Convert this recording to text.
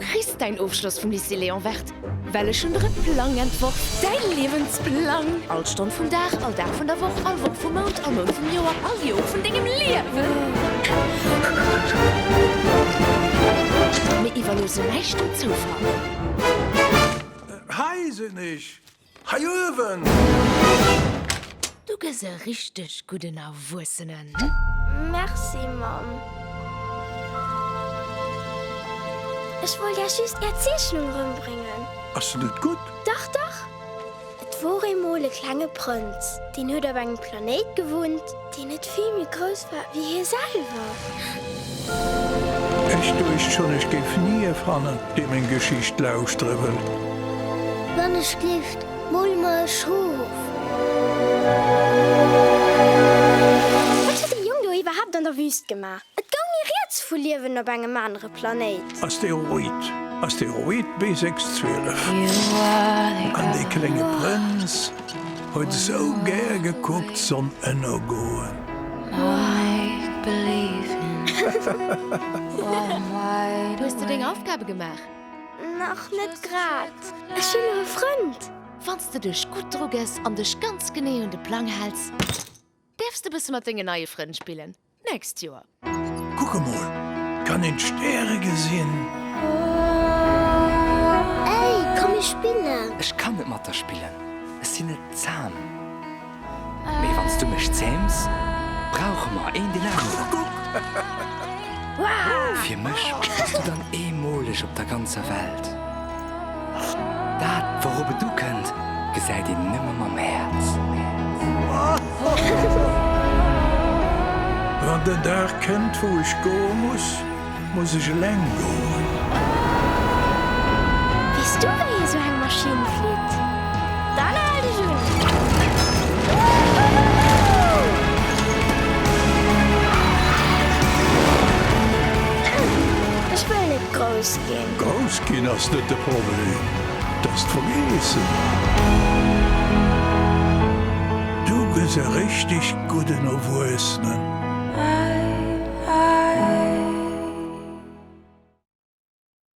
kriss däin Ofschloss vum Lycée Léon Werth, well ech hunn der e Plang entworf, däi Liewensplang! All Stonn vum Dag, all Dag vun der Woch, all Woch vum Mount, all Mount vum Joer, all Joer vun dengem Liewen! Mir iwwerloossen näischt dem Zoufall. Hei sinn ech! Hei uewen! Du gëss e richteg gudden Erwuessenen. Merci, Mamm. Ech wollt Iech just Är Zeechnung erëmbréngen. Ass se net gutt? Dach, dach. Et wor eemol e klenge Prënz, deen huet op engem Planéit gewunnt, deen net vill méi grouss war wéi hie selwer. Ech duecht schonn, ech géif ni e fannen, dee meng Geschicht lauschtere wëll. Wann ech gleeft, mole mer e Schof. Wat huet dee Jong do iwwerhaapt an der Wüst gemaach? Et goung ni rieds vu Liewen op engem anere Planéit. Asteroid, Asteroid B612. An dee klénge Prënz huet esou gär gekuckt d'Sonn ënnergoen. Hues de deng Aufgabe gemaach? Nach net grad. Ech hunn elo e Frënd. Wann s de dech gutt dru gëss an dech ganz genee un de Plang häls, däerfs de bësse mat dengen neie Frënn spillen. D'nächst Joer. Kuck emol, kann een d'Stäre gesinn? Ey, komm mir spillen! Ech kann net mat der spillen, ech sinn net zam. Mee wann s du mech zähms, brauche mer een deen aneren. Fir mech bass du dann eemoleg op der ganzer Welt. Dat wourop et ukënnt, gesäit een nëmme mam Häerz. Wann den Dag kënnt, wou ech goe muss, muss ech eleng goen. Weess du wéi ee sou eng Maschinn flitt? Dann hal dech un! Ech wëll net grouss ginn. Grouss ginn ass net de Problem, 't ass d'Vergeessen. Du gëss e richteg gudden Erwuessenen.